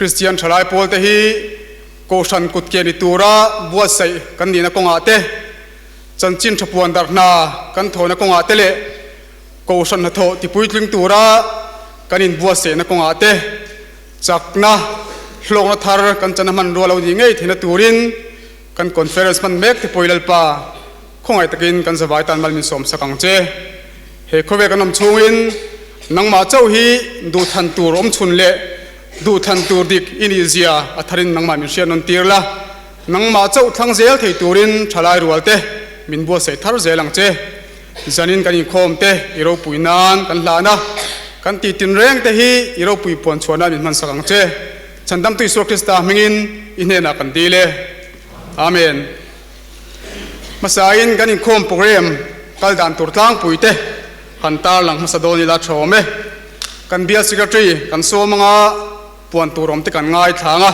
Kristian thalai pawlte hi Kohhran kutke ni tura buatsaih kan nihna kawngah te, chanchin tha puan darh hna kan thawhna kawngah te leh Kohhran hnathawh tipuitling tura kan inbuatsaihna kawngah te chakna hlawkna thar kan chana hmanrua lo nih ngei theihna turin kan conference hman mek te pawh i Lalpa khawngaih takin kan zavai tan mal min sawmsak ang che. He khawvel kan awm chhungin nangmah chauh hi duhthan tur awmchhun leh Duhthlan tur dik i nih zia a tharin nangmah min hriat nawn tir la, nangmah chauh thlang zel thei turin thalai rual te min buatsaih thar zel ang che. Zanin kan inkhawm te i ropui nan kan hlan a, kan tih tinreng te hi i ropui puan chhuah nan min hmansak ang che. Chhandamtu Isua Krista hmingin i hnenah kan dil e. Amen. Hmasain kan inkhawm program kal dan tur tlangpui te han tarlang hmasa dawn ila tha awm e. Kan bial secretary kan sawm anga puan tur awm te kan ngaithla ang a.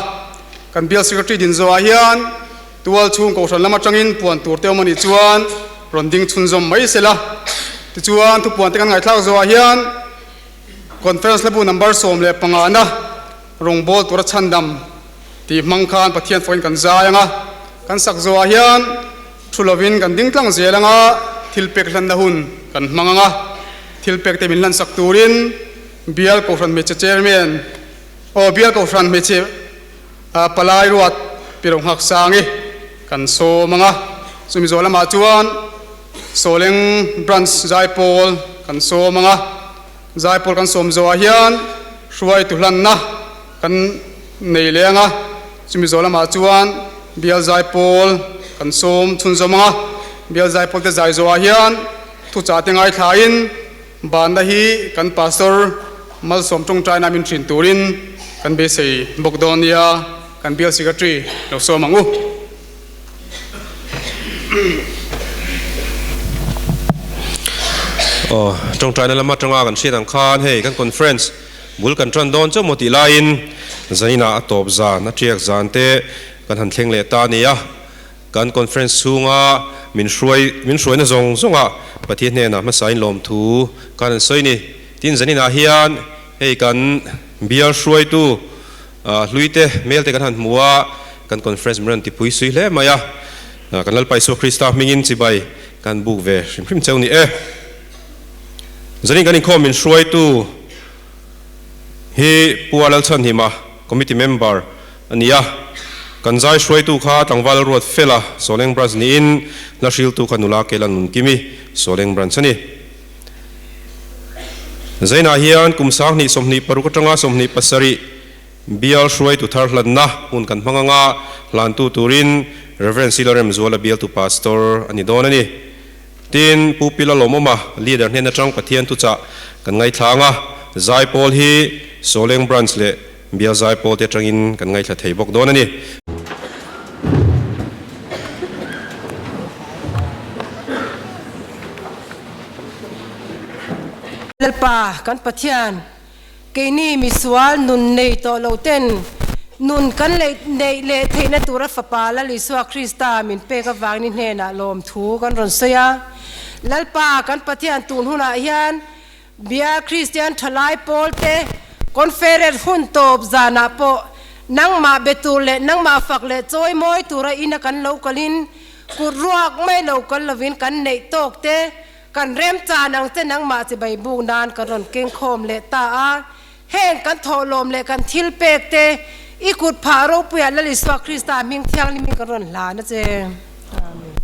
Kan bial secretary din zawhah hian tual chhung kohhran lam atangin puan tur te awm a nih chuan rawn ding chhunzawm mai se la. Tichuan thupuan te kan ngaihthlak zawhah hian conference hlabu number 15 na rawngbâwl tura chhandam tih hmang khan Pathian fawhin kan zai ang a. Kan sak zawhah hian thu lovin kan ding tlang zel ang a, thil pek hlanna hun kan hmang ang a. Thil pek te min hlansak turin Bial Kohhran Hmeichhe Chairman aw Bial Kohhran Hmeichhe Palai Ruat Pi Rohngaksangi kan sawm ang a. Chumi zawh lamah chuan Sawleng Branch Zaipawl kan sawm ang a. Zaipawl kan sawm zawhah hian hruaitu hlanna kan nei leh ang a, chumi zawh lamah chuan Bial Zaipawl kan sawm chhunzawm ang a, Bial Zaipawl te zai zawhah hian thuchah te ngaithlain banna hi kan Pastor Malsawm tawngtaina min thin turin kan beisei bawk dawn nia, kan Bial Secretary lo sawm ang u. Aw, tawngtaina lam atanga kan hriat ang khan hei kan conference bul kan tan dawn chauh maw tih laiin zaninah a tawp zan a tiak zan te kan han thleng leh ta a ni a, kan conference chhunga min hruai min hruaina zawng zawnga Pathian hnenah hmasain lawmthu khan an sawi ni. Tin zaninah hian hei kan bial hruaitu Hluite hmelte kan han hmu a, kan conference min rawn tipui sui hle mai a, kan Lalpa Isua Krista hmingin chibai kan buk ve hrim hrim cheu ni e. Zanin kan inkhawm min hruaitu hi Pu Lalchhanhima, committee member a ni a, kan zai hruaitu kha tlangval Ruat Fela, Sawleng Branch niin hla hriltu kha nula Kelan Nunkimi, Sawleng Branch a ni. Zainah hian kum 2026 atanga 27 bial hruaitu thar hlanna hun kan hmang anga hlantu turin Rev. Sila Remzuala bialtu Pastor a ni dawn a ni. Tin, Pu Pila Lawmawma leader hnen atang Pathian thuchah kan ngaithla anga Zaipawl hi Sawleng Branch leh Bial Zaipawl te atangin kan ngaithla thei bawk dawn a ni. Lalpa kan Pathian, keini misual nun nei tawh lo ten nun kan neih leh theihna tura Fapa Lal Isua Krista min pek avangin i hnenah lawmthu kan rawn sawi a. Lalpa kan Pathian tun hunah hian Bia Kristian thalai pawl te conference hun tawp zanah pawh nangmah be tur leh nangmah fak leh chawi mawi tura ina kan lo kalin kut ruak mai lo kal lovin kan neih tawk te kan remchan ang che nangmah chibai buk nan kan rawn keng khawm leh ta a, heng kan thawhlawm leh kan thil pek te i kut phah ropuiah Lal Isua Krista hming thianghlimin kan rawn hlan a che. Amen.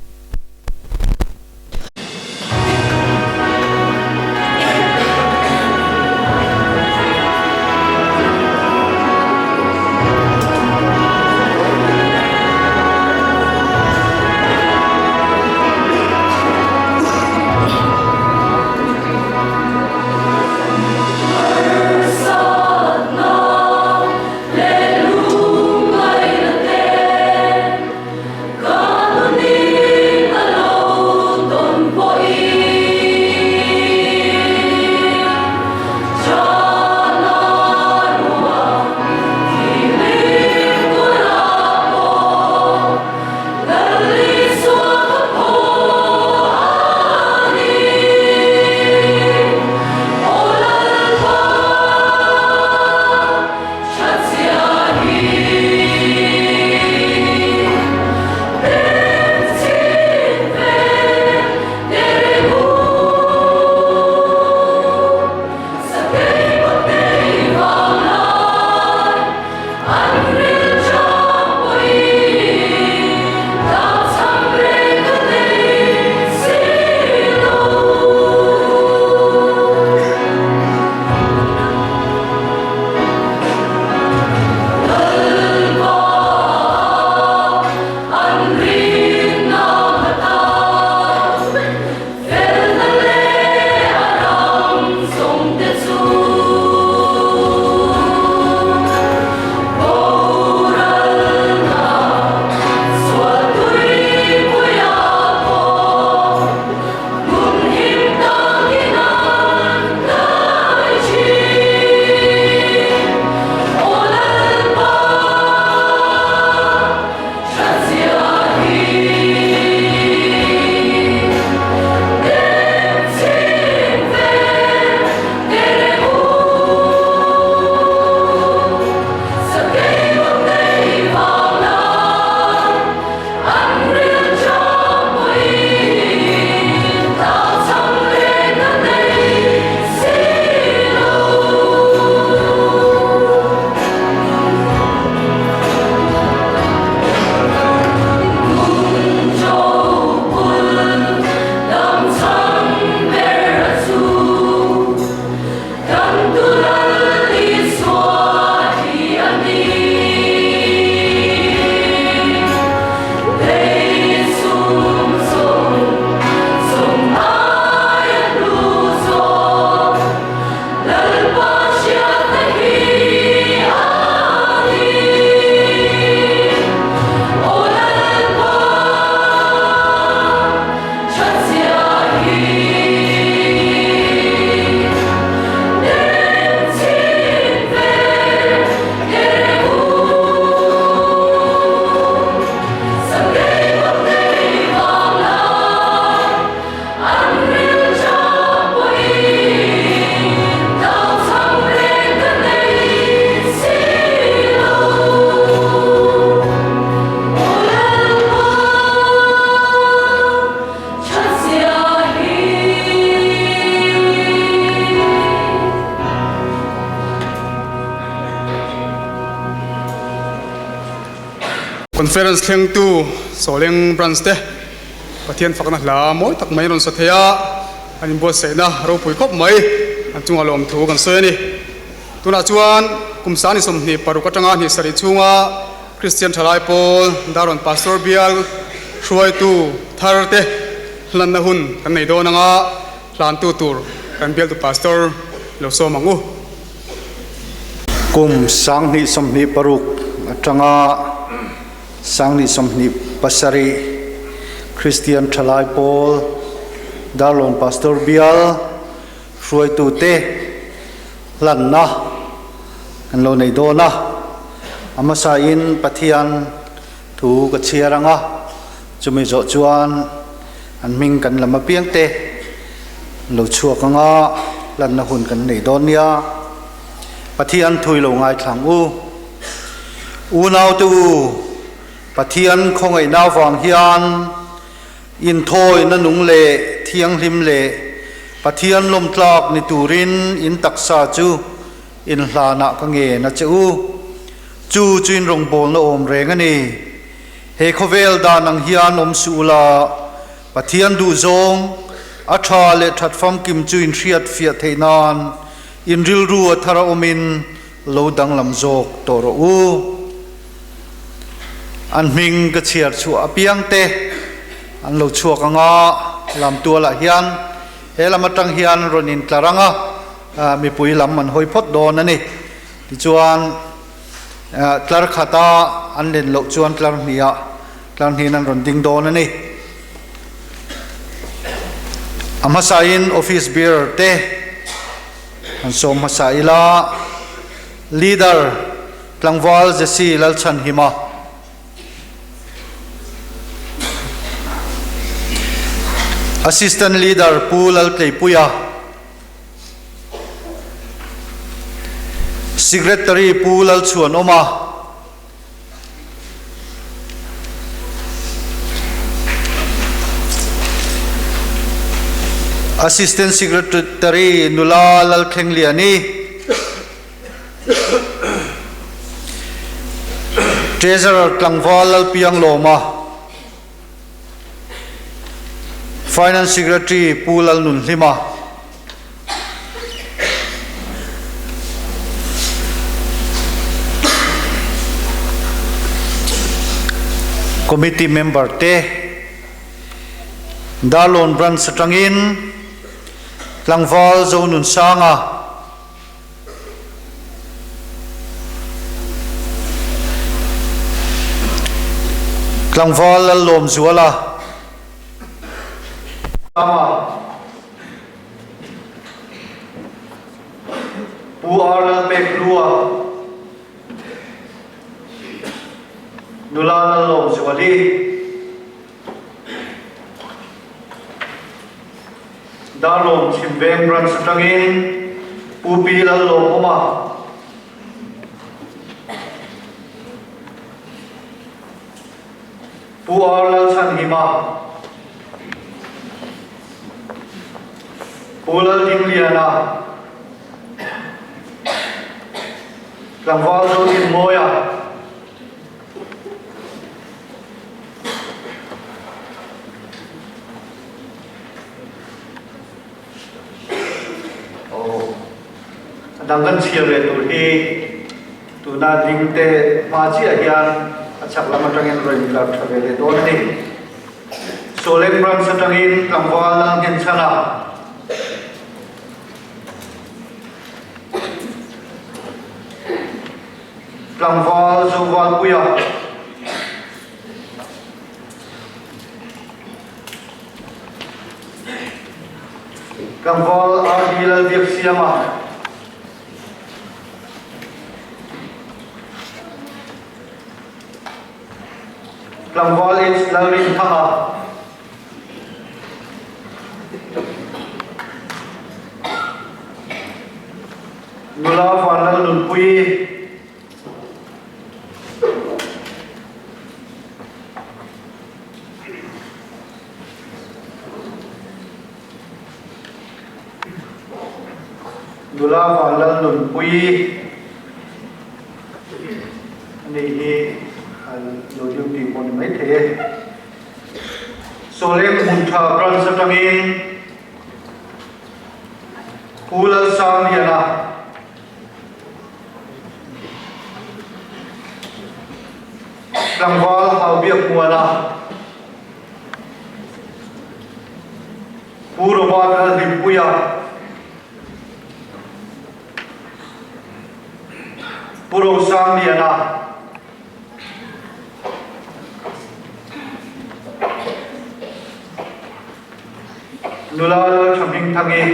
Conference thlengtu Sawleng Branch te Pathian fakna hla mawi tak mai an rawn sa thei a, an inbuatsaihna ropui khawp mai an chungah lawmthu kan sawi a ni. Tunah chuan kum sani 26 atanga hnih sarih chhunga Kristian thalai pawl Darlawn Pastor bial hruaitu thar te hlanna hun kan nei dawn anga hlantu tur kan bialtu Pastor lo sawm ang u. Kum 2026 atanga 2027 Kristian thalai pawl Darlawn Pastor bial hruaitute hlanna kan lo nei dawn a, a hmasain Pathian thu ka chhiar ang a, chumi zawh chuan an hming kan lam apiang te an lo chhuak ang a, hlanna hun kan nei dawn nia. Pathian thui lo ngaithlang u. Unaute u, Pathian khawngaihna avang hian Inthawina nung leh thianghlim leh Pathian lawmtlak ni turin in taksa chu inhlanah ka ngen a che u. Chu chu in rawngbawlna awm reng a ni. He khawvel dan ang hian awm suh ula, Pathian duhzawng, a tha leh that famkim chu in hriat fiah theih nan in rilru a thar a awmin lo danglam zawk tawh rawh u. An hming ka chhiar chhuah apiang te an lo chhuak ang a, lam tualah hian he lam atang hian rawn intlar ang a, mipui lam an hawi phawt dawn a ni. Tichuan tlar khata an len loh chuan tlar hniah tlar hnihin an rawn ding dawn a ni. A hmasain office bearer te an sawm hmasa ila, leader Tlangval Jesse Lalchhanhima. Assistant Leader Pu Laltleipuia. Secretary Pu Lalchhuanawma. Assistant Secretary Nula Lalthlengliani. Treasurer tlangval Lalpiang Lawma, Finance Secretary Pu Lalnunhlima, Committee member te Darlawn Branch atangin Tlangval Zonunsanga, Tlangval Lallawmzuala. Pu R. Lalpekhlua. Nula Lallawmzuali. Darlawm Chhimveng Branch atangin Pu Pi Lallawmawma, Pu R Lalchhanhima, Pu Laldingliana, Tlangval Zodinmawia, A dang kan chhiar leh tur hi tuna ding te hma chiah hian a chhak lam atangin rawn intlar tha ve leh dawn a ni. Sawleng branch atangin tlangval a nghen chhan a. Tlangval Zovalpuia. Tlangval RD Lalbiaksiama. Tlangval H Lalrinthanga. Nula Vanlalnunpuii. Nula Vanlalnunpuii a nih hi an lo duty. e. Sawleng Hmuntha Branch atangin Pu Lalsangliana, Tlangval Haubiakmuana, Pu Robert Lalhlimpuia, Pu Rosangliana, Nula Lalthahmingthangi,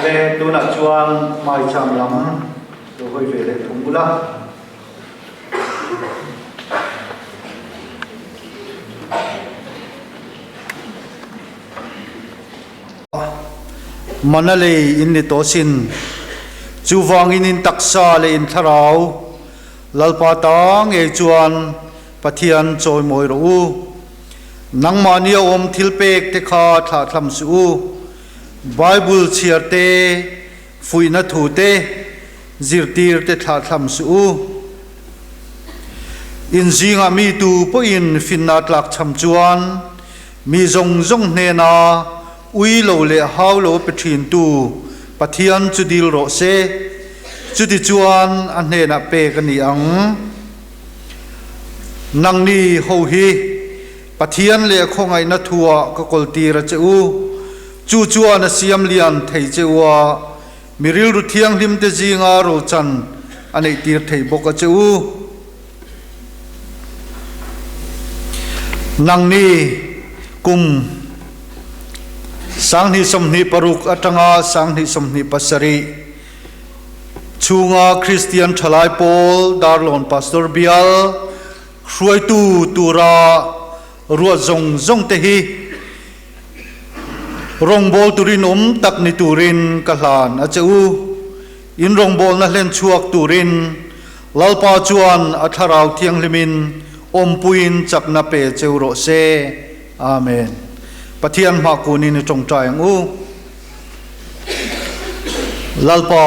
Le tunah chuan maicham lam lo hawi ve leh thung bula. Mana lei in ni tawh sin. Chuvangin in taksa leh in thlarau Lalpa ta ngei chuan Pathian chawimawi rawh u. Nangmahni a awm thil pek te kha thlahthlam suh u. Bible chhiar te, fuihna thu te, zirtir te thlahthlam suh u. In zingah mi tu pawhin finna tlakchham chuan mi zawng zawng hnena ui lo leh hau lo a pe thintu Pathian chu dil rawh se, chutichuan a hnenah pek a ni ang. Nangni ho hi Pathian leh khawngaihna thuah ka kawltir a che u, chu chuan a siam lian thei che u a, mi rilru thianghlim te zinga rochan a neihtir thei bawk a che u. Nangni kum 2026 atanga 2027 chhunga Kristian thalai pawl Darlawn Pastor Bial hruaitu tura ruat zawng zawng te hi rawngbâwl turin awm tak ni turin ka hlan a che u. In rawngbâwlna hlen chhuak turin Lalpa chuan a Thlarau Thianghlimin awmpuiin chakna pe cheu rawh se. Amen. Pathian hmah kunin i tawngtai ang u. Lalpa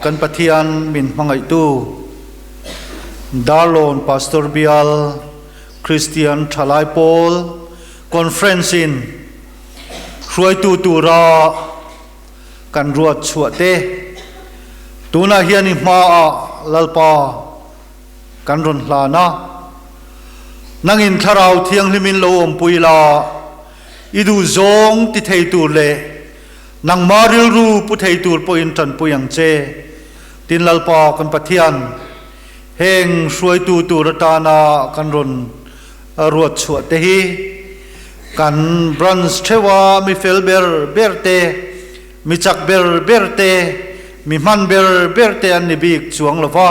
kan Pathian min hmangaihtu Darlawn Pastor Bial Kristian Thalai Pawl Conference in hruaitu tura kan ruat chhuah te. Tunah hian i hmaah Lalpa kan rawn hlan a, nangin Thlarau Thianghlimin lo awmpui la, i duh zawng ti thei tur leh nangmah rilru pu thei tur pawhin tanpui ang che. Tin Lalpa kan Pathian, heng hruaitu tur atana kan rawn ruat chhuah te hi kan branch theuha mi fel ber ber te, mi chak ber ber te, mi hman ber ber te an ni bik chuang lo va.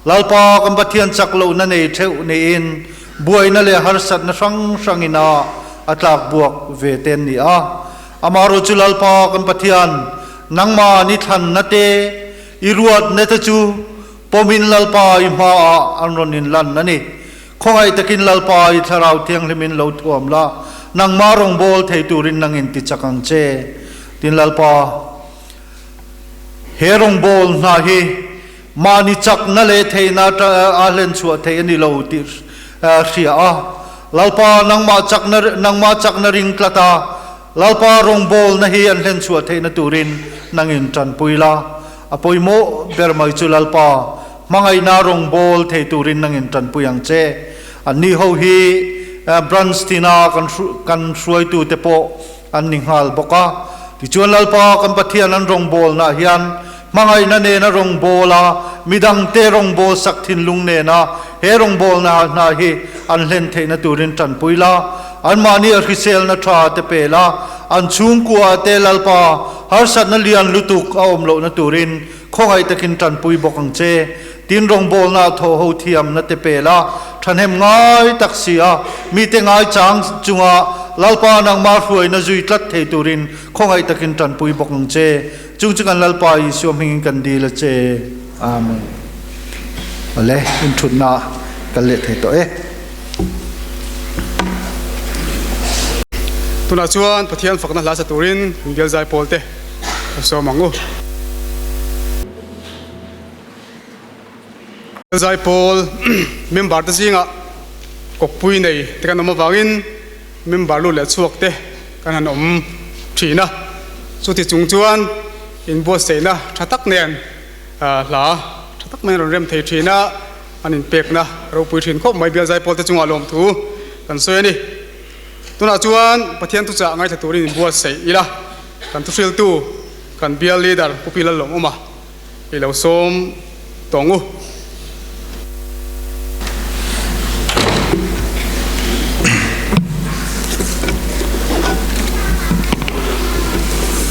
Lalpa kan Pathian chak lohna nei theuh niin buaina leh harsatna hrang hrangin a a tlak buak ve te an ni a. Amaherawhchu chu Lalpa kan Pathian nangmah ni thlanna te, i ruatna te chu pawmin Lalpa i hmaah an rawn inlan a ni. Khawngaih takin Lalpa i Thlarau Thianghlimin lo thuam la, nangmah rawngbâwl thei turin nang in tichak ang che. Tin Lalpa, he rawngbâwl hna hi mahni chakna leh theihna a hlen chhuah theih a ni lo tih hria a, Lalpa nangmah chakna nangmah chakna ring tlat a, Lalpa rawngbâwlna hi an hlen chhuah theihna turin nang in ṭanpui la. A pawimawh ber mai chu Lalpa, hmangaihna rawngbâwl thei turin nang in ṭanpui ang che. Anni ho hi branch tina kan kan hruaitute pawh an ni nghal bawk a. Tichuan Lalpa kan Pathian an rawngbâwlnaah hian hmangaihna nena rawngbâwl a, midangte rawngbâwl sak thinlung nena he rawngbâwlna hna hi an hlen theihna turin ṭanpui la. Anmahni a hriselna ṭha te pe la, an chhungkua te Lalpa harsatna lian lutuk a awm lohna turin khawngaih takin ṭanpui bawk ang che. Tin rawngbawlna a thawh ho thiamna te pe la, ṭhahnem ngai tak si a, mite ngaichang chunga Lalpa nangmah hruaina zui tlat thei turin khawngaih takin ṭanpui bawk ang che. Chung chu kan Lalpa Isua hmingin kan dil a che. Amen. Awle, inthutna kal leh thei tawh e. Tunah chuan Pathian fakna hla sa turin kan bial zai pawl te ka sawm ang u. Zai pawl member te zingah kawppui nei te kan awm avangin member lut leh chhuak te kan han awm thin a. Chuti chung chuan inbuatsaihna tha tak nen hla tha tak mai an rawn rem thei thin a, an inpekna ropui thin khawp mai bial zai pawl te chungah lawmthu kan sawi a ni. Tunah chuan Pathian thuchah ngaithla turin inbuatsaih ila, kan thuhriltu kan bial leader Pu Pi Lalawmawma I lo sawm tawng u.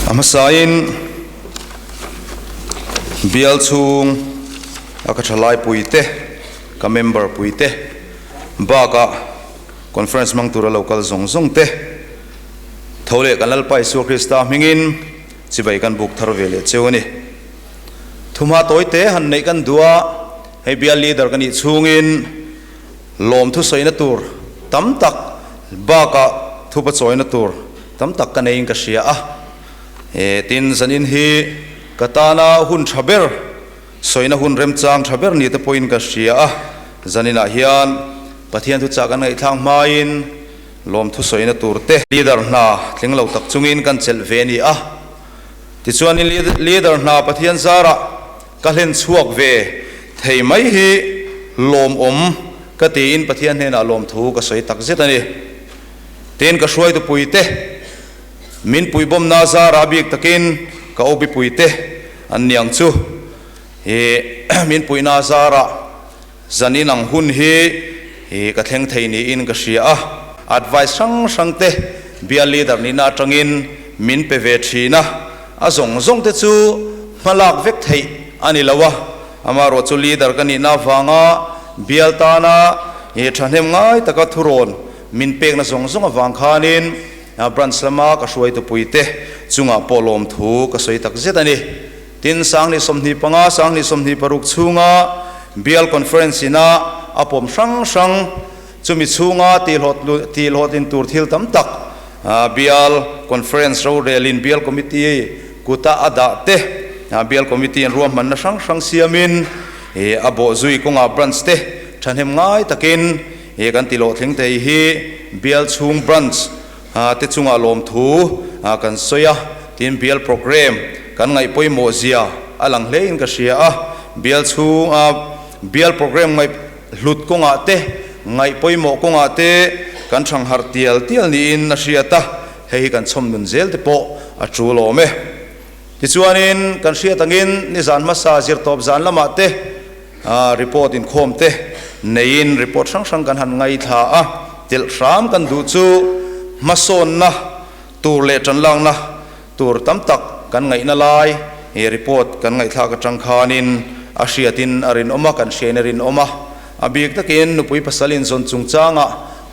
A hmasain bial chhung a ka thalai puite, ka member puite bakah conference hmang tura lo kal zawng zawng te tho leh kan Lalpa Isua Krista hmingin Chibai kan buk thar ve leh cheu a ni. Thumha tawi te han neih kan duh a, hei bial leader ka nih chhungin lawm thusawina tur tam tak bakah thupa chawina tur tam tak ka neiin ka hria a. He tin zanin hi ka tana hun tha ber, sawina hun remchang tha ber ni te pawhin ka hria a. Zaninah hian Pathian thuchah kan ngaihthlak hmain, Lawmthu sawina tur te. Leader hna tling lo tak chungin kan chelh ve a ni a. Tichuanin leader hna Pathian zarah ka hlen chhuak ve thei mai hi lawmawm ka tiin Pathian hnenah lawmthu ka sawi tak zet a ni. Tin, ka hruaitu puite min puihbawmna zarah bik takin ka OB puite an ni ang chu hi min puihna zarah Zanin ang hun hi hi ka thleng thei niin ka hria a. Advice hrang hrang te bial leader nihna atangin min pe ve thin a, a zawng zawng te chu hmalak vek theih a ni lo a, amaherawh chu leader ka nihna avanga bial tana hi thahnem ngai taka thurawn min pekna zawng zawng avang khanin branch lama ka hruaitupui te chungah pawh lawmthu ka sawi tak zet a ni. Tin, 2025, 2026 chhunga Bial Conference ina a pawm hrang hrang, chumi chhunga tihhlawhtlin tur thil tam tak Bial Conference rorelin Bial Committee kuta a dah te, Bial Committee in ruahmanna hrang hrang siamin a bawhzui kawngah Branch te thahnem ngai takin kan tihlawhtling thei hi Bial chhung Branch te chungah lawmthu kan sawi a, tin bial programme kan ngaih pawimawh zia a lang hlein ka hria a, bial chhunga bial programme ngaih hlut kawngah te, ngaih pawimawh kawngah te kan thang harh tial tial niin a hriat a, hei hi kan chhawm nun zel te pawh a tul awm e. Tichuanin kan hriat angin nizan hmasa zirtawp zan lamah te Report inkhawm te neiin report hrang hrang kan han ngaithla a, telh hram kan duh chu hmasawnna tur leh tanlakna tur tam tak kan ngaihna lai he report kan ngaihthlak atang khanin a hriatin a rinawm a, kan hriain a rinawm a. A bik takin nupui pasal inzawn chungchangah,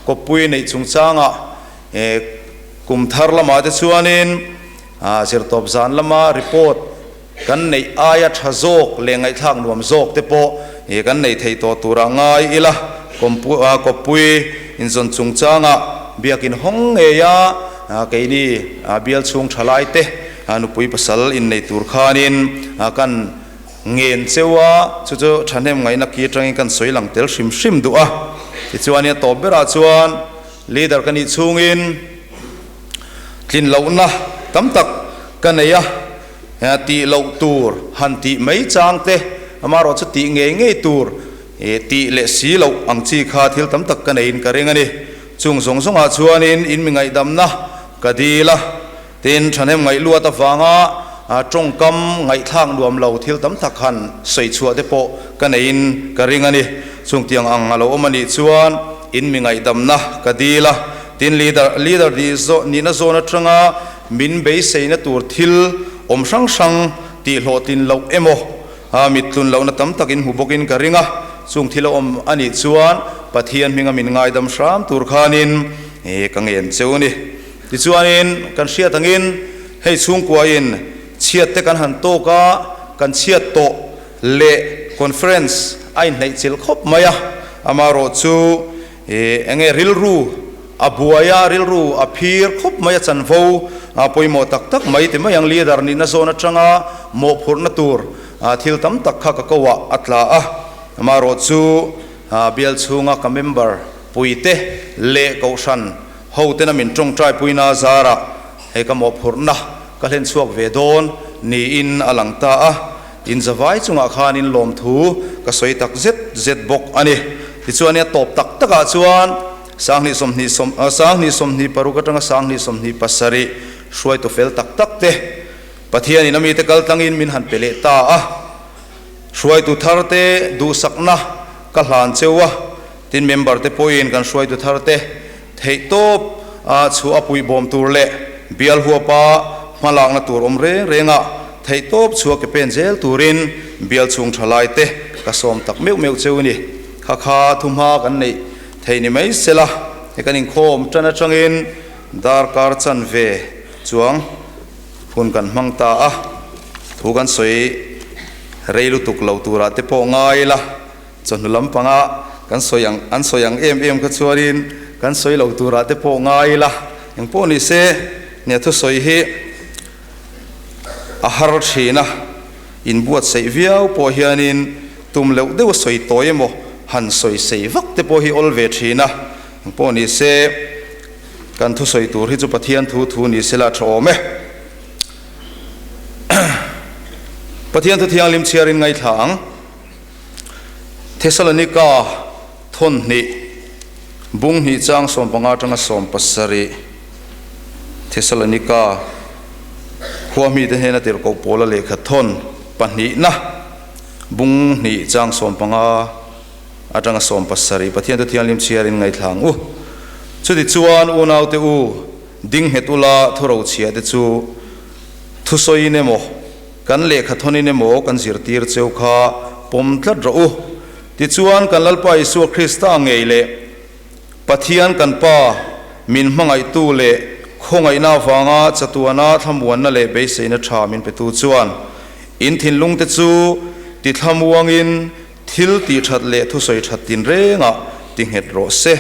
kawppui neih chungchangah kum thar lamah te chuanin zirtawp zan lama report Kan neih aia tha zawk leh ngaihthlak nuam zawk te pawh kan nei thei tawh turah ngai ila, kawppui inzawn chungchangah biakin hawng ngei a, keini bial chhung thalai te nupui pasal innei tur khanin kan ngen cheu a, chu chu thahnem ngaihna ki atangin kan sawi lang tel hrim hrim duh a. Tichuanin a tawp berah chuan leader ka nih chhungin tlin lohna tam tak ka nei a. Tih loh tur han tih mai chang te, amaherawh chu tih ngei ngei tur tih leh si loh ang chi kha thil tam tak ka neiin ka ring a ni. Chung zawng zawngah chuanin in mi ngaihdamna ka dil a, tin thahnem ngaihluat avanga tawngkam ngaihthlak nuam lo thil tam tak han sawi chhuah te pawh ka neiin ka ring a ni. Chung tiang ang a lo awm a nih chuan in mi ngaihdamna ka dil a, tin leader leader nihna zawn atanga Min beiseina tur thil awm hrang hrang tih hlawhtlin loh emaw, mit tlun lohna tam takin hmu bawkin ka ring a, chung thil a awm a nih chuan Pathian hminga min ngaidam hram tur khanin ka ngen cheu a ni. Tichuanin kan hriat angin hei chhungkuain chhiat te kan han tawk a, kan chhiat tawh leh conference a inhneih chilh khawp mai a, amaherawhchu enge rilru. a buai a, rilru a phir khawp mai a chanvo pawimawh tak tak mai ti mai ang. Leader nihna zawn atanga mawhphurhna tur thil tam tak kha ka ko ah a tla a, amaherawh chu bial chhunga ka member puite leh kohhran ho tena min tawngtai puina zarah hei ka mawhphurhna ka hlen chhuak ve dawn niin a lang ta a. In zavai chungah khan in lawmthu ka sawi tak zet zet bawk a ni. Tichuan a tawp tak takah chuan 2020 2026 atanga 2027 hruaitu fel tak tak te Pathianin a mite kal tlangin min han pe leh ta a. Hruaitu thar te duhsakna ka hlan cheu a, tin member te pawhin kan hruaitu thar te theihtawp a chhuah a puihbawm tur leh bial huapa hmalakna tur awm reng renga theihtawp chhuah ke pen zel turin bial chhung thalai te ka sawm tak meuh meuh cheu ni. Kha kha thuhma kan neih thei ni mai sela, he kan inkhawm tan atangin darkar chanve chuang hun kan hmang ta a, thu kan sawi rei lutuk lo turah te pawh ngai ila, chawhnu lampanga kan sawi ang an sawi ang em em kha chuanin kan sawi lo turah te pawh ngai ila, engpawh ni se nia thusawi hi a har thin a, inbuatsaih viau pawh hianin tum leuh deuh a sawi tawi emaw han sawi sei vak te pawh hi awl ve thin a, engpawh ni se. Kan thusawi tur hi chu Pathian thu thu ni sela a tha awm e. Pathian thu thianghlim chhiarin ngaithla ang. Thesalonika thawn hnih, bung hnih chang 15 atanga 17. Thesalonika khua mite hnena tirhkoh Paula lehkha thawn pahnihna, bung hnih chang 15. Atanga 17 Pathian thu thianghlim chhiarin ngaithla ang u. Chutichuan unaute u, ding nghet ula thu rochhia te chu thusawiin emaw, kan lehkha thawnin emaw kan zirtir cheu kha pawm tlat rawh u. Tichuan kan Lalpa Isua Krista ngei leh Pathian kan Pa min hmangaihtu leh khawngaihna avanga chatuana thlamuanna leh beiseina tha min petu chuan in thinlungte chu tithlamuangin Thil tih that leh thusawi that tin rengah ti nghet rawh se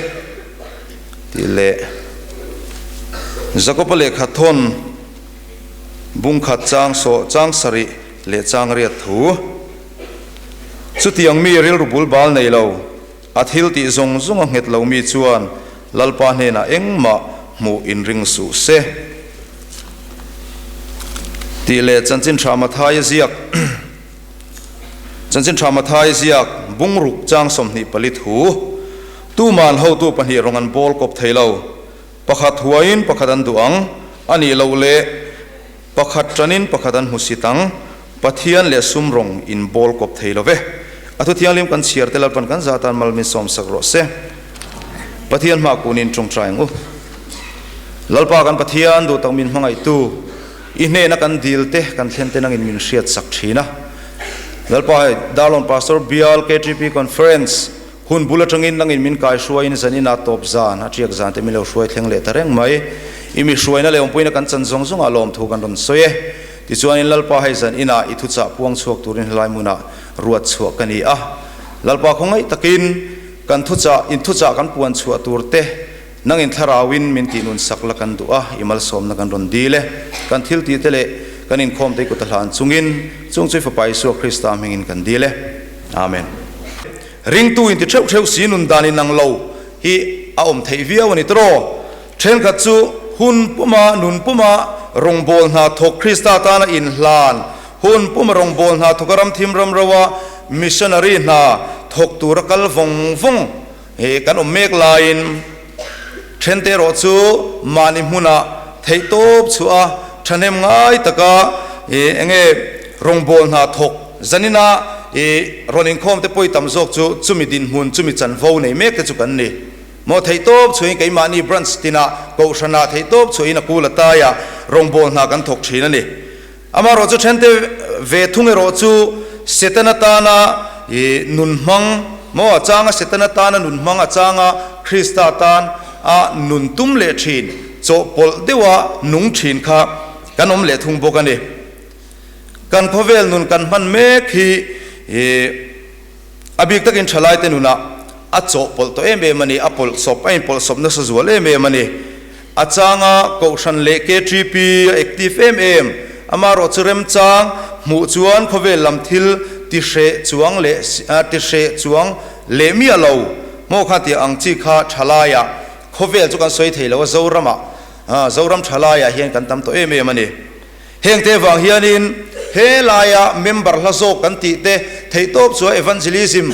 tih leh Jakoba lehkha thawn bung khat chang sawh chang sarih leh chang riat thu. Chutiang mi rilru bul bal nei lo, a thil tih zawng zawng a nghet lo mi chuan Lalpa hnenah engmah hmuh inring suh se tih leh chanchin tha Mathaia ziak. Chanchin tha Mathai ziak bungruk chang 24 thu, Tuman hotu pahnih rawng an bawl kawp thei lo. Pakhat huaiin pakhat an duh ang, a nih loh leh pakhat tanin pakhat an hmu sit ang. Pathian leh sum rawng in bawl kawp thei lo ve. A thu thianghlim kan chhiar te Lalpan kan zah tan mal min sawmsak rawh se. Pathian hma kunin tawngtai ang u. Lalpa kan Pathian duh tak min hmangaihtu. I hnena kan dil te kan thlen te nangin min hriat sak thin a. Lalpa hei Darlawn Pastor Bial KTP Conference hun bul atangin nangin min kai hruaiin zan ina tawp zan a tiak zan te min lo hruai thleng leh ta reng mai. I mi hruaina leh awmpuina kan chan zawng zawngah lawmthu kan rawn sawi e. Tichuanin Lalpa hei zan ina i thuchah puang chhuak turin helai hmunah ruat chhuah ka ni a. Lalpa khawngaih takin kan thuchah in thuchah kan puan chhuah tur te Nangin thlarauin min tih nun sak la kan duh a, i malsawmna kan rawn dil e. Kan thil tih te leh kan inkhawm te i kut a hlan chungin, chung chu i Fapa Isua Krista hmingin kan dil e. Amen. Ringtu inti theuh theuh si nun dan inang lo hi a awm theih viau a ni tawh. Thenkhat chu hun puma nun puma rawngbâwl hna thawk Krista tana inhlan, hun puma rawngbâwl hna thawka ramthim ramroa missionary hna thawk tura kal vawng vawng He kan awm mek laiin thente erawh chu mahni hmunah theihtawp chhuah a thahnem ngai taka eng nge rawngbâwl hna thawk zanina rawn inkhawm te pawi tam zawk chu chumi dinhmun chumi chanvo nei mek te chu kan ni. Maw theihtawp chhuahin keimahni branch tinah kohhranah theihtawp chhuahin a kul a taiah rawngbâwl hna kan thawk thin a ni. Amaherawh chu thente ve thung erawh chu Setana tana nun hmang maw a changa Setana tana nun hmang a changa Krista tan a nun tum leh thin chawhpawlh deuha nung thin kha kan awm leh thung bawk a ni. Kan khawvel nun kan hman mek hi a bik takin thalaite nunah. a chawhpawlh tawh em em a ni, a pawlhsawp, a inpawlhsawp nasa zual em em a ni. A changa Kohhran leh KTP a active em em, amaherawh chu remchang hmuh chuan khawvel lam thil ti hreh chuang leh ti hreh chuang leh miah lo maw kha tih ang chi kha thalaiah khawvel chu kan sawi thei lo a, Zoramah Zoram thalaiah hian kan tam tawh em em a ni. Hengte vang hianin he laia member hla zawk kan tih te theihtawp chu Evangelism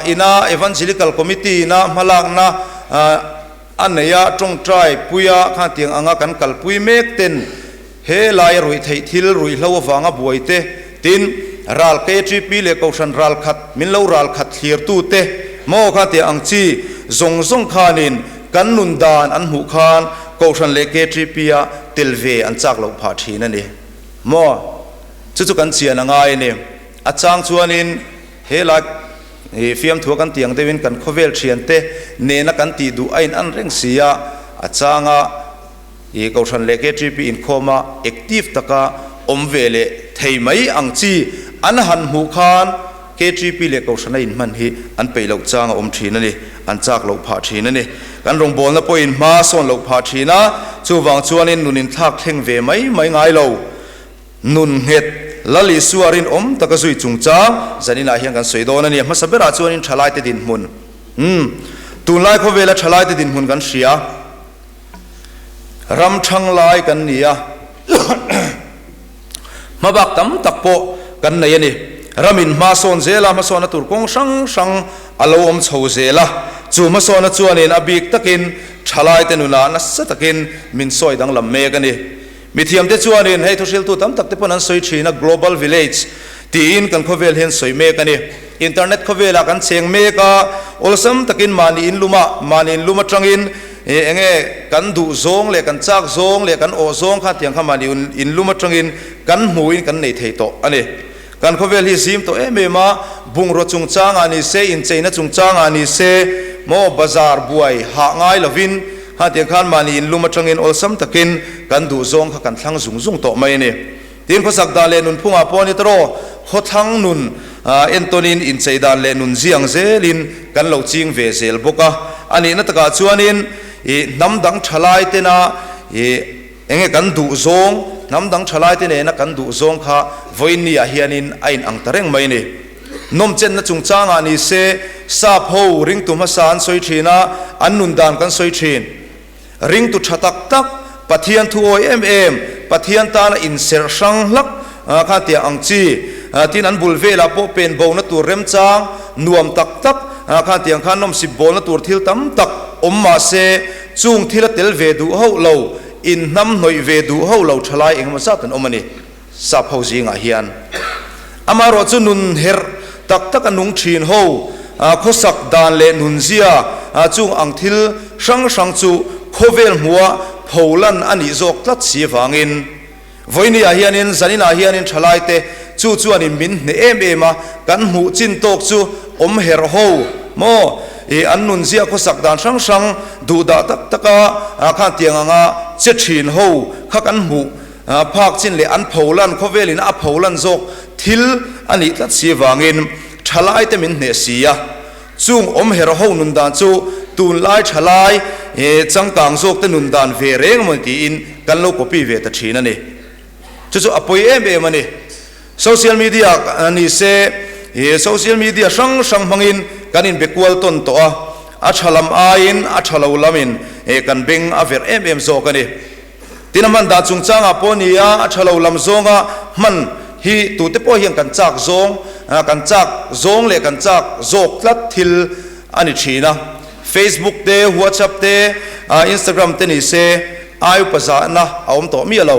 ina Evangelical Committee ina hmalakna a nei a, tawngtai puia khan tiang anga kan kalpui mek ten he laia ruih theih thil ruihhlo avanga buai te tin ral KTP leh Kohhran ral khat min lo ral khat thlirtu te maw kha tiang ang chi zawng zawng khanin kan nun dan an hmuh khan Kohhran leh KTP a tel ve an chak loh phah thin a ni maw? Chu chu kan chian a ngai a ni. A chang chuanin he lai hi fiamthua kan tih ang deuhin kan khawvel thiante nena kan tih duh a in an reng si a, a changa i Kohhran leh KTP inkhawma active taka awm ve leh thei mai ang chi an han hmuh khan KTP leh Kohhrana inhman hi an peih loh chang a awm thin a ni, an chak loh phah thin a ni. Kan rawngbawlna pawhin hma sawn loh phah thin a, chuvang chuanin nun inthlak thleng ve mai mai ngai lo. Nun nghet, Lal Isua rinawm taka zui chungchang zaninah hian kan sawi dawn a ni. A hmasa berah chuanin thalaite dinhmun, umm, tunlai khawvela thalaite dinhmun kan hria. Ram thang lai kan ni a. Hmabak tam tak pawh kan nei a ni. Ramin hma sawn zel a, hmasawna tur kawng hrang hrang a lo awm chho zel a. Chu hmasawna chuanin a bik takin thalaite nunah nasa takin min sawi danglam mek a ni. Mithiamte chuanin hei thuhriltu tam tak te pawn an sawi thin a, Global Village tiin kan khawvel hian sawi mek a ni. Internet khawvelah kan cheng mek a, awlsam takin mahni inlumah, mahni inlum atangin Ih enge kan duh zawng leh kan chak zawng leh kan awh zawng kha tiang kha mahni in lum atangin kan hmuin kan nei thei tawh a ni. Kan khawvel hi zim tawh em em a, bungraw chungchangah ni se, incheina chungchangah ni se, maw bazar buai hah ngai lovin kha tiang khan mahni in lum atangin awlsam takin kan duh zawng kha kan thlang zung zung tawh mai a ni. Tin khawsak dan leh nunphungah pawh ni tawh khawthlang nun entawnin inchei dan leh nun ziang zelin kan lo ching ve zel bawk a. A nihna takah chuanin ih hnam dang thalai tena ih enge kan duh zawng, hnam dang thalai te nena kan duh zawng kha vawiin ah hianin a in ang ta reng mai a ni. Nawmchenna chungchangah ni se sap ho ringtu hmasa an sawi thin a, an nun dan kan sawi thin. Ringtu tha tak tak, Pathian thu awi em em, Pathian tana inserh hrang hlak kha tia ang chi, tin an bul velah pawh pen bona tur remchang nuam tak tak kha tiang khan nawmsip bawlna tur thil tam tak awm mah se chung thil a tel ve duh hauh lo, inhnam hnawih ve duh hauh lo thalai engemaw zat an awm a ni. Sap ho zingah hian amaherawh chu nun herh tak tak a nung thin ho, khawsak dan leh nunzia chung ang thil hrang hrang chu khawvel hmuha pholan a nih zawk tlat si avangin vawinia hianin zaninah hianin thalaite chu chuanin min hneh em em a, kan hmuh chin tawk chu awm herh ho maw i an nunzia khawsak dan hrang hrang duhdah tak taka khan tiang anga che thin ho kha kan hmuh Phak chin leh an pholan khawvelin a pholan zawk thil a nih tlat si avangin thalaite min hneh si a. Chung awm her ho nun dan chu tunlai thalai changkang zawkte nun dan ve reng amaw tiin kan lo copy ve ta thin a ni. Chu chu a pawi em em a ni. Social media ni se social media hrang hrang hmangin kan inbe kual tawn tawh a, a tha lam aiin a tha lo lamin kan beng a verh em em zawk a ni. Tin a hman dan chungchangah pawh ni a, a tha lo lam zawnga hman hi tute pawh hian kan chak zawng, kan chak zawng leh kan chak zawk tlat thil a ni thin a. Facebook te, WhatsApp te, Instagram te ni se ai upa zahna a awm tawh miah lo.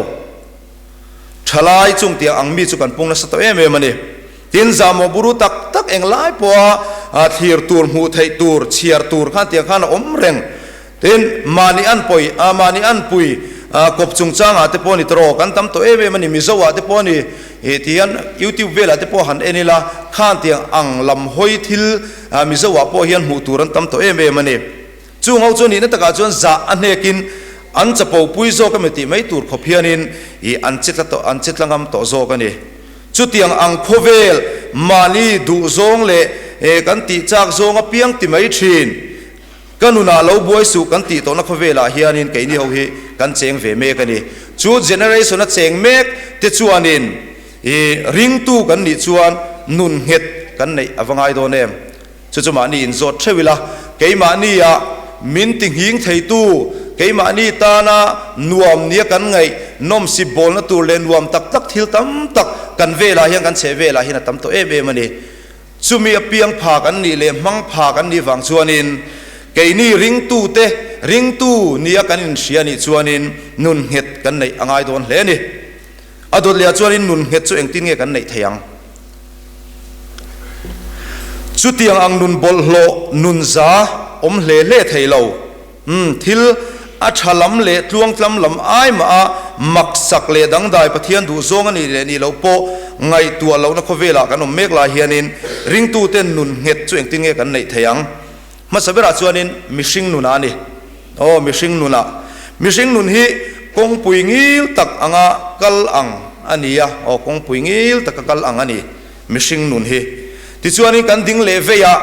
Thalai chung tiang ang mi chu kan pung nasa tawh em em a ni. Tin zahmawh buru tak tak englai pawha thlir tur, hmuh theih tur, chhiar tur khan tiang khan a awm reng. Tin, mahni an pawi a, mahni an pui a, kawp chungchangah te pawh a ni tawh, kan tam tawh em em a ni, Mizo ah te pawh a ni, ih ti hian YouTube velah te pawh han en ila, khan tiang ang lam hawi thil Mizo ah pawh hian hmuh tur an tam tawh em em a ni. Chung ho chu nihna takah chuan zah a hnekin an chapo pui zawk emaw tih mai tur khawp hianin ih an che tla tawh, an che tla ngam tawh zawk a ni. Chutiang ang khawvel mahni duhzawng leh Kan tih chak zawng apiang ti mai thin. Ka nunah lo buai suh kan tih tawhna khawvelah hianin keini ho hi kan cheng ve mek a ni. Chu generation a cheng mek te chuanin i ringtu kan nih chuan nun nghet kan neih a va ngai dawn em? Chu chu mahni inzawt theuh ila, keimahnia min ti nghing theitu, keimahni tana nuam nia kan ngaih nawmsip bawlna tur leh nuam tak tak thil tam tak kan velah hian kan chheh velah hian a tam tawh em em a ni. Chumi a piang pha kan nih leh hmang pha kan nih vang chuanin keini ringtute ringtu nia kan inhria nih chuanin nun nghet kan neih a ngai dawn hle a ni. A dawt lehah chuanin nun nghet chu engtin nge kan neih thei ang? Chutiang ang nun bawlhhlawh nun za awm hle hle thei lo. Umm, thil a tha lam leh tluangtlam lam ai mah a maksak leh dangdai Pathian duhzawng a nih leh nih loh pawh ngaihtuah lohna khawvelah kan awm mek lai hianin ringtuten nun nghet chu engtin nge kan neih thei ang? Hmasa berah chuanin mihring nunah a ni. Aw, mihring nunah. Mihring nun hi kawngpui ngil tak anga kal ang a ni a, aw, kawngpui ngil taka kal ang a ni mihring nun hi. Tichuanin kan ding leh vei a,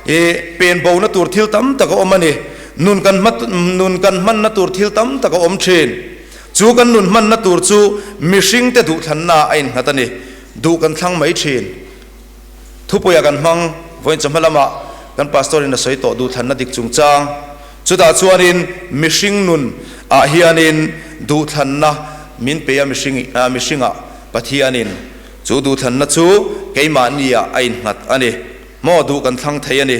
i pen bona tur thil tam tak a awm a ni. Nun kan hma, nun kan hmanna tur thil tam tak a awm thin. Chu kan nun hmanna tur chu mihringte duhthlanna a innghat a ni. Duh kan thlang mai thin. Thupuia kan hmang, vawiin chawhma lamah kan pastor in a sawi tawh duhthlanna dik chungchang. Chutah chuanin mihring nun ah hianin duhthlanna min pe a mihring mihringah Pathianin chu duhthlanna chu keimahni ah a innghat a ni. Maw duh kan thlang thei a ni.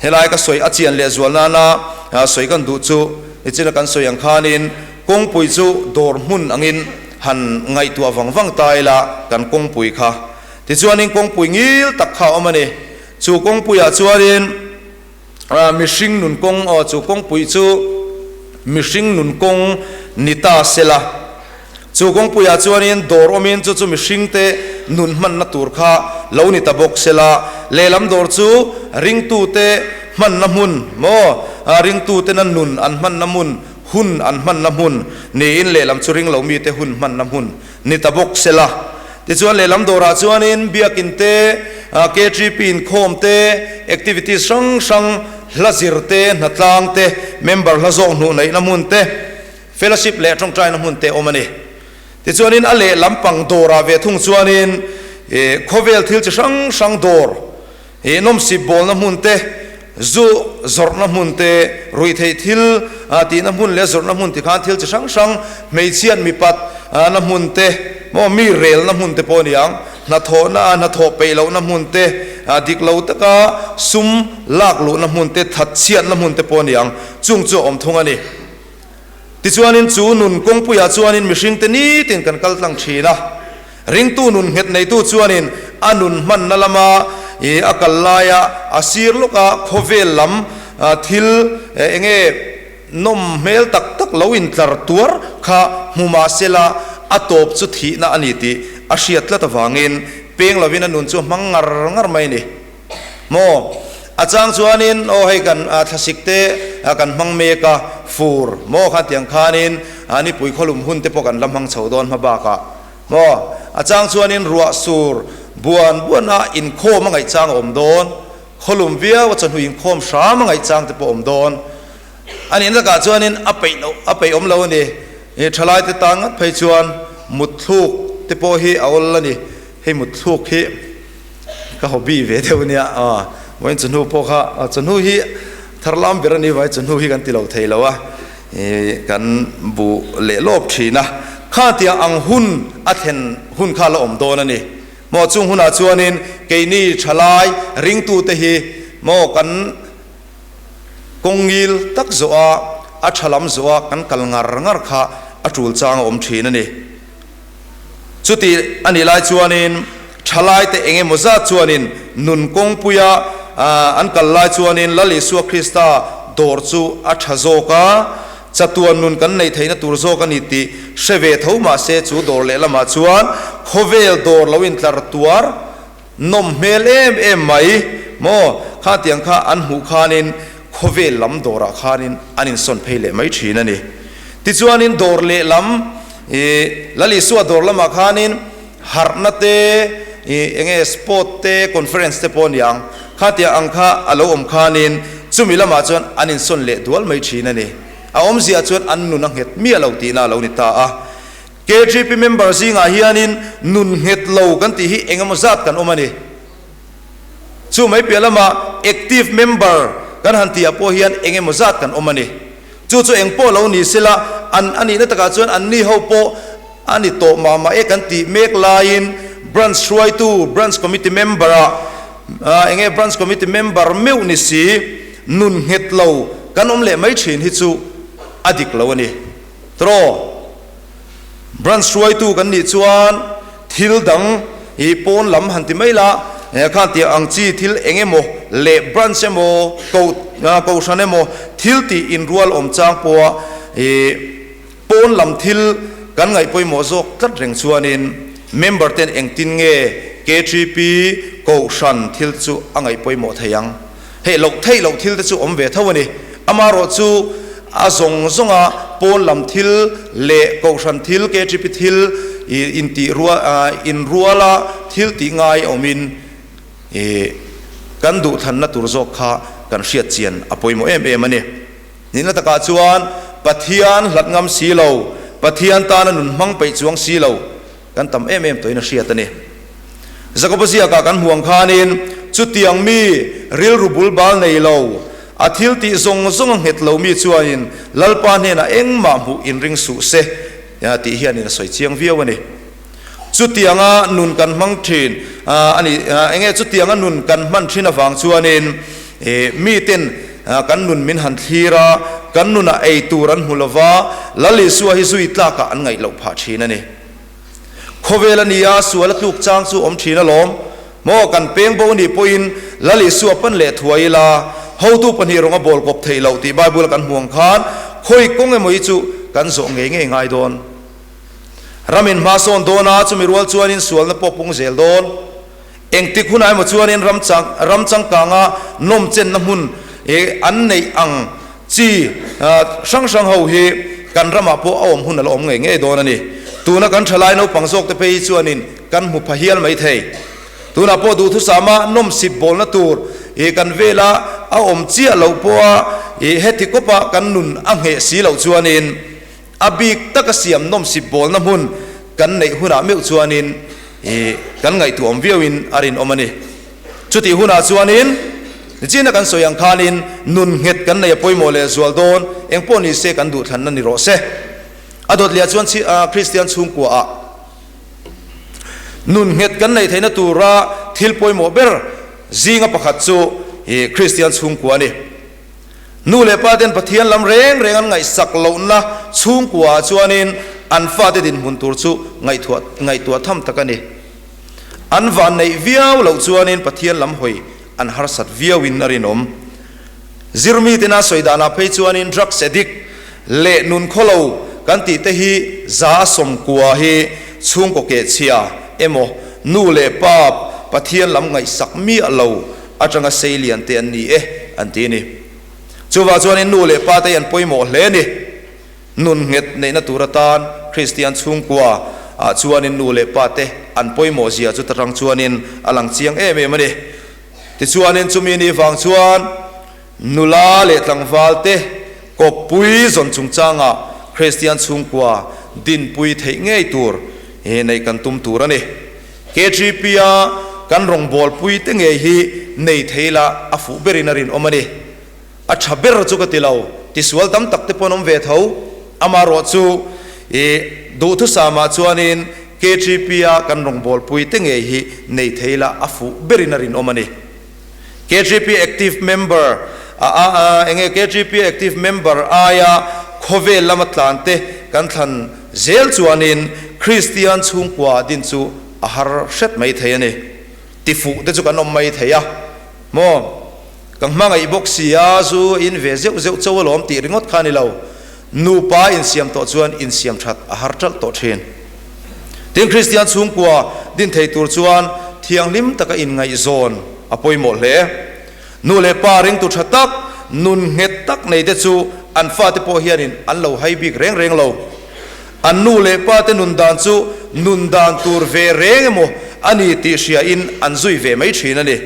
Helai ka sawi a chian leh zual nana sawi kan duh chu nichina kan sawi ang khanin kawngpui chu dawr hmun angin han ngaihtuah vang vang ta ila kan kawngpui kha. Tichuanin kawngpui ngil tak kha a awm a ni. Chu kawngpuiah chuanin mihring nun kawng aw chu kawngpui chu mihring nun kawng ni ta sela. Chu kawngpuiah chuanin dawr awmin chu chu mihringte nun hmanna tur kha lo ni ta bawk sela, lehlam dawr chu ringtute hmanna hmun maw, ringtutena nun an hmanna hmun, hun an hmanna hmun niin lehlam chu ringlo mite hun hmanna hmun ni ta bawk sela. Tichuan lehlam dawrah chuanin biakin te, KTP inkhawm te, activities hrang hrang, hla zir te, hnatlang te, member hla zawk hnuh neihna hmun te, Fellowship leh tawngtaina hmun te awm a ni. Tichuanin a leh lampang dawrah ve thung chuanin khawvel thil chi hrang hrang dawr, nawmsip bawlna hmun te, zu zawrhna hmun te, ruihtheih thil tihna hmun leh zawrhna hmun tikhan thil chi hrang hrang, hmeichhiat mipat na hmun te, maw mi relna hmun te pawh a ni ang, hnathawhna hnathawh peih lohna hmun te, dik lo taka sum lak luhna hmun te, thatchhiatna hmun te pawh a ni ang, chung chu a awm thung a ni. Tichuanin chu nun kawngpuiah chuanin mihringte nitin kan kal tlang thin a. Ringtu nun nghet neitu chuanin a nun hmanna lama i a kal laia a sir lawka khawvel lam thil enge nawm hmel tak tak lo intlar tuar kha hmu mah sela a tawp chu thihna a ni tih a hriat tlat avangin peng lovin a nun chu a hmang ngar ngar mai a ni. Maw? A chang chuanin, aw hei kan thlasik te kan hmang mek a, fur maw khan tiang khanin nipui khawlum hun te pawh kan la hmang chho dawn hma bakah maw? A chang chuanin ruah sur buan buan a inkhawm a ngaih chang a awm dawn, khawlum viau a chawhnu inkhawm hram a ngaih chang te pawh a awm dawn. A nih lakah chuanin a peih loh a peih awm lo a ni. Thalai te tan ngat phei chuan mutthluk te pawh hi a awl a ni. Hei mutthluk hi. Ka hobby ve deuh nia aw vawiin chawhnu pawh kha chawhnu hi thar lam ber a ni vai chawhnu hi kan ti lo thei lo a ih kan bu leh lawp thin a kha tia ang hun a thlen hun kha la awm dawn a ni maw chung hunah chuanin keini thalai ringtute hi maw kan kawng ngil tak zawh a a tha lam zawh a kan kal ngar ngar kha a tul chang a awm thin a ni. Chuti a nih lai chuanin thalaite eng emaw zat chuanin nun kawngpuia an kal lai chuanin Lal Isua Krista dawr chu a tha zawk a, chatuan nun kan neih theihna tur zawk a ni tih hre ve tho mah se chu dawr lehlamah chuan khawvel dawr lo intlar tuar Nawm hmel em em mai maw? Kha tiang kha an hmuh khanin khawvel lam dawrah khanin an insawn phei leh mai thin a ni. Tichuanin dawr leh lam, ih, Lal Isua dawr lamah khanin harhna te, Enge sport te conference te pawh aniang kha tiah ang kha a lo awm khanin chumi lamah chuan an insawn leh dual mai thin a ni. A awmzia chuan an nun a nghet miah lo tihna a lo ni ta a. KGP member zingah hianin nun nghet lo kan tih hi engemaw zat kan awm a ni. Chu mai piah lama active member kan han tihah pawh hian engemaw zat kan awm a ni. Chu chu eng pawh lo ni sela an a nihna takah chuan anni ho pawh a ni tawh mah mah e kan tih mek laiin branch hruaitu, branch committee member ah enge branch committee member meuh ni si nun nghet lo kan awm leh mai thin hi chu a dik lo a ni. Tiraw? Branch hruaitu kan nih chuan thil dang hi pawn lam han ti mai la, khan tih ang chi thil eng emaw leh branch emaw ko kohhran emaw thil tih inrual awm chang pawha i pawn lam thil kan ngaih pawimawh zawk tlat reng chuanin member ten engtin nge KTP kohhran thil te chu a ngaih pawimawh thei ang. Hei loh theih loh thil te chu awm ve tho a ni. Amaherawhchu a zawng zawnga pawn lam thil leh kohhran thil, KTP thil intih rual inruala thil tih ngai awmin kan duhthlanna tur zawk kha kan hriat chian a pawimawh em em a ni. Nihna takah chuan Pathian hlat ngam si lo, Pathian tana nun hmang peih chuang si lo, Kan tam em em tawhin a hriat a ni. Jakoba ziakah kan hmuh ang khanin chutiang mi rilru bul bal nei lo, a thil tih zawng zawng a nghet lo mi chuanin Lalpa hnenah engmah hmuh inring suh se tih hianin a sawi chiang viau a ni. Chutianga nun kan hmang thin a ni. Enge chutianga nun kan hman thin avang chuanin miten kan nun min han thlir a, kan nunah ei tur an hmu lova, Lal Isua hi zui tlakah an ngaih loh phah thin a ni. Khawvel a nia, sual a tluk chang chu awm thin alawm. Maw, kan peng bo nih pawhin Lal Isua pan leh thuai ila, hotu pahnih rawng a bawl kawp theih loh tih Bible a kan hmuh ang khan khawi kawng emaw hi chu kan zawh ngei ngei ngai dawn. Ramin hma sawn dawn a, chumi rual chuanin sualna pawh pung zel dawn. Engtik hunah emaw chuanin ram chang ram changkanga nawm chenna hmun an neih ang chi hrang hrang ho hi kan ramah pawh a awm hun a la awm ngei ngei dawn a ni. Tuna kan thalai naupang zawkte phei hi chuanin kan hmu pha hial mai thei. Tunah pawh duhthusama nawm sip bawlna tur kan vela a awm chiah loh pawha heti kawpa kan nun a ngheh si loh chuanin A bik taka siam nawm sip bawlna hmun kan neih hunah meuh chuanin kan ngaihtuah awm viauin a rinawm a ni. Chutih hunah chuanin nichina kan sawi ang khanin nun nghet kan nei a pawimawh leh zual dawn, eng pawh ni se kan duhthlanna ni rawh se. A dawt liah chuan Kristian chhungkuaah nun nghet kan neih theihna tura thil pawimawh ber zinga pakhat chu Kristian chhungkua a ni. Nu leh pa ten Pathian lam reng reng an ngaihsak lohna chhungkua ah chuanin an fate dinhmun tur chu ngaihtuah ngaihtuah tham tak a ni. An vanneih viau loh chuanin Pathian lam hawi an harsat viauin a rinawm. Zirmi tena sawi danah phei chuanin drugs addict leh nun khawlo kan tih te hi za a sawmkua hi chhungkaw kehchhia emaw nu leh pa Pathian lam ngaihsak miah lo atanga sei lian te an ni e an ti a ni. Chuvah chuanin nu leh pa te hi an pawimawh hle a ni. Nun nghet neihna tur atan Kristian chhungkua ah chuanin nu leh pa te an pawimawh zia chu ta tang chuanin a lang chiang em em a ni. Tichuanin chumi ni vang chuan nula leh tlangval te kawppui zawn chungchangah Kristian chhungkua dinpui theih ngei tur neih kan tum tur a ni. KGP-a kan rawngbawlpui te ngei hi nei thei la a fuh berin a rinawm a ni. A tha ber chu ka ti lo, tisual tam tak te pawh an awm ve tho. Amaherawh chu i duhthusam-ah chuanin KGP-a kan rawngbawlpui te ngei hi nei thei la a fuh berin a rinawm a ni. KGP active member a a enge KGP active member aia khawvel lama tlan te kan thlan zel chuanin Kristian chhungkua din chu a har hret mai thei a ni. Tifuh te chu kan awm mai thei a maw? Ka hmangaih bawk si a, zu a in ve zeuh zeuh cho alawm tih ringawt kha a ni lo. Nupa insiam tawh chuan insiam that a har ṭalh tawh ṭhin. Tin, Kristian chhungkua din thei tur chuan thianghlim taka inngaihzawn a pawimawh hle. Nu leh pa ringtu ṭha tak, nun nghet tak nei te chu an fate pawh hianin an lo hai bik reng reng lo. An nu leh pate nun dan chu nun dan tur ve reng emaw a ni tih hriain an zui ve mai thin a ni.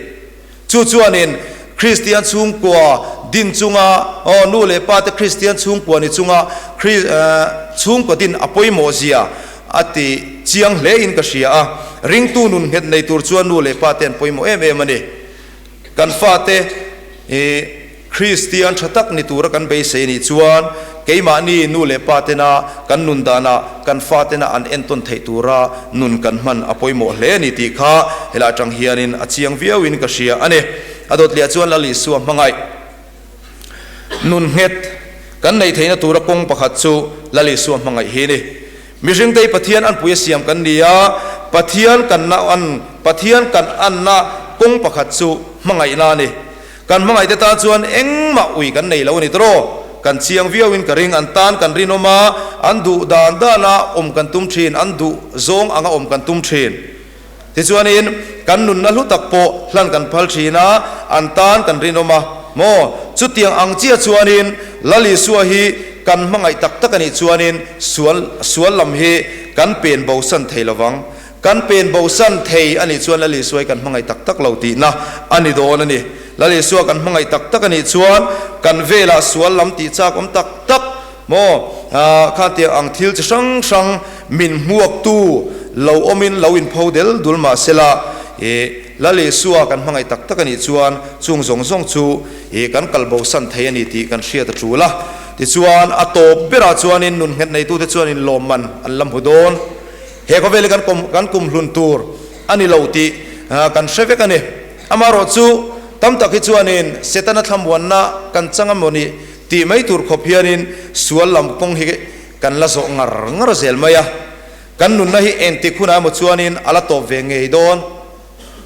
Chu chuanin Kristian chhungkua din chunga, aw, nu leh pa te Kristian chhungkua ni chunga Kri, chhungkua din a pawimawh zia a ti chiang hle in ka hria a. Ringtu nun nghet nei tur chuan nu leh pa te an pawimawh em em a ni. Kan fate i Kristian tha tak ni tura kan beisei nih chuan keimahni nu leh pa tena kan nun danah kan fatena an entawn theih tura nun kan hman a pawimawh hle a ni tih kha helai atang hianin a chiang viauin ka hria a ni. A dawtliah chuan Lal Isua hmangaih nun nghet kan neih theihna tura kawng pakhat chu Lal Isua hmangaih hi a ni. Mihringte hi Pathian anpui a siam kan ni a, Pathian kan na an Pathian kan anna kawng pakhat chu hmangaihna a ni. Kan hmangaihte tan chuan engmah ui kan nei lo a ni tawh. Kan chiang viauin ka ring, an tan kan rinawm a, an duh dan dana awm kan tum thin, an duh zawng anga awm kan tum thin. Tichuanin, kan nunna hlu tak pawh hlan kan phal thin a, an tan kan rinawm a maw? Chutiang ang chiah chuanin Lal Isua hi kan hmangaih tak tak a nih chuanin sual sual lam hi kan pen bosan thei lo vang. Kan pen bosan thei a nih chuan Lal Isua hi kan hmangaih tak tak lo tihna a ni dawn a ni. Lal Isua kan hmangaih tak tak a nih chuan kan velah sual lam tih chak awm tak tak maw? Khatiang ang thil chi hrang hrang min hmuaktu lo awmin lo inpho del dul mah sela, i Lal Isua kan hmangaih tak tak a nih chuan chung zawng zawng chu i kan kal bosan thei a ni tih kan hriat a tul a. Tichuan, a tawp berah chuanin nun nghet neitute chuan inlawmman an la hmu dawn. He khawvel hi kan kan kumhlun tur a ni lo tih kan hre vek a ni. Amaherawh chu tam tak hi chuanin Setana thlamuanna kan chang a maw ni tih mai tur khawp hianin sual lam kawng hi kan la zawh ngar ngar zel mai a, kan nunna hi engtik hunah emaw chuanin a la tawp ve ngei dawn.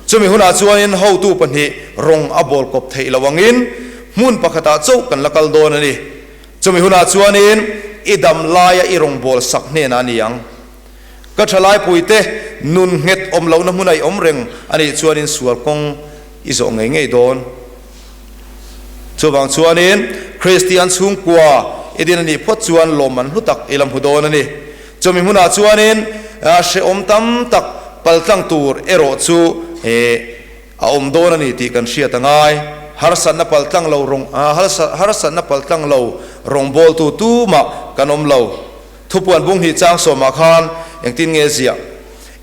Chumi hunah chuanin hotu pahnih rawng a bawl kawp theih loh angin hmun pakhatah chauh kan la kal dawn a ni. Chumi hunah chuanin i dam laia i rawng bawl sak hnenah a ni ang. Ka thalaipuite nun nghet awm lohna hmuna i awm reng a nih chuanin sual kawng i zawh ngei ngei dawn. Chuvang chuanin Kristian chhungkua i din a nih phawt chuan lawmman hlu tak i la hmu dawn a ni. Chumi hmunah chuanin hrehawm tam tak paltlang tur erawh chu a awm dawn a ni tih kan hriat a ngai. Harsatna paltlang lo rawng harsatna paltlang lo rawngbawltu tumah kan awm lo. Thupuan bung hnih chang sawmah khan engtin nge ziah?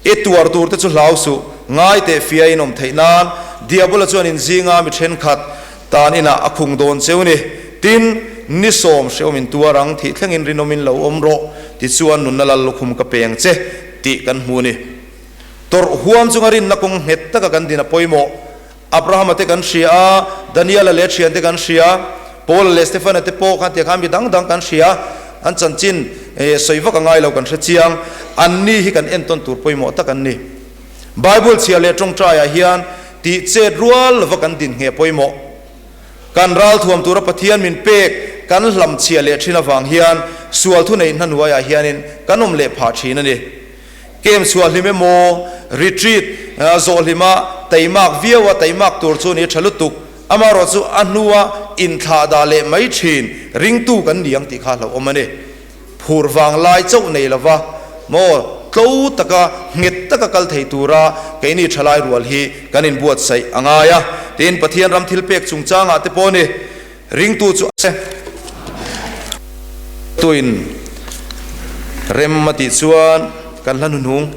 I tuar tur te chu hlau suh, ngai teh fia in awm theih nan Diabola chuan in zinga mi thenkhat tan inah a khung dawn cheu ni. Tin, ni sawm hrehawm in tuar ang, thih thleng in rinawm in lo awm rawh, tichuan nunna lal lukhum ka peng che tih kan hmu ni. Tawrh huam chunga rinna kawng nghet taka kan din a pawimawh. Abrahama te kan hria a, Daniela leh a thiante kan hria, Paula leh Stefana te pawh khan tiang khan mi dang dang kan hria, an chanchin sawi vak a ngai lo kan hre chiang, an ni hi kan entawn tur pawimawh tak an ni. Bible chhiar leh tawngtaiah hian tih chet rual lova kan din ngheh pawimawh. Kan ralthuam tura Pathian min pek kan hlamchhiah leh thin avang hian sual thuneih hnanuaiah hianin kan awm leh phah thin a ni. Kem chhuah hlim emaw, retreat zawh hlima teimak viau a teimak tur chu ni tha lutuk. Amaherawh chu a hnua inthlah dah leh mai thin ringtu kan ni ang tih kha hlauhawm a ni. Phur vang lai chauh nei lova maw tlo taka nghet taka kal thei tura keini thalai rual hi kan inbuatsaih a ngai a. Tin, Pathian ram thil pek chungchangah te pawh ni Ringtu chu a che. Tuin rem a tih chuan kan hla hnuhnung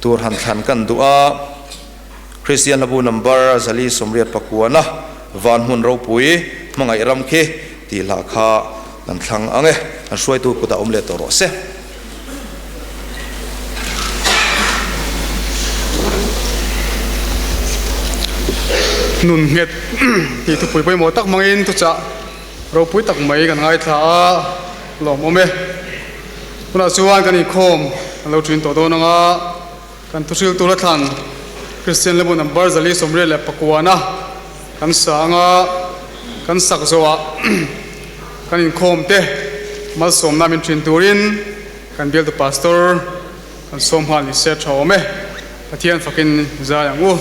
tur han thlan kan duh a, Kristian hlabu number 489 Van hmun ropui hmangaih ram khi tih hlah kha kan thlang ang e, kan hruaitu kutah awm leh tawh rawh se. Nun nghet tih thupui pawimawh tak hmangin thuchah ropui tak mai kan ngaithla a, lawmawm e. Tunah chuan kan inkhawm kan lo thin tawh dawn ang a, kan thuhril tura thlan Kristian level number 489 kan sa ang a, kan sak zawhah kan inkhawm te malsawmna min thin turin kan bialtu pastor kan sawm nghal ni se tha awm e. Pathian fakin zai ang u.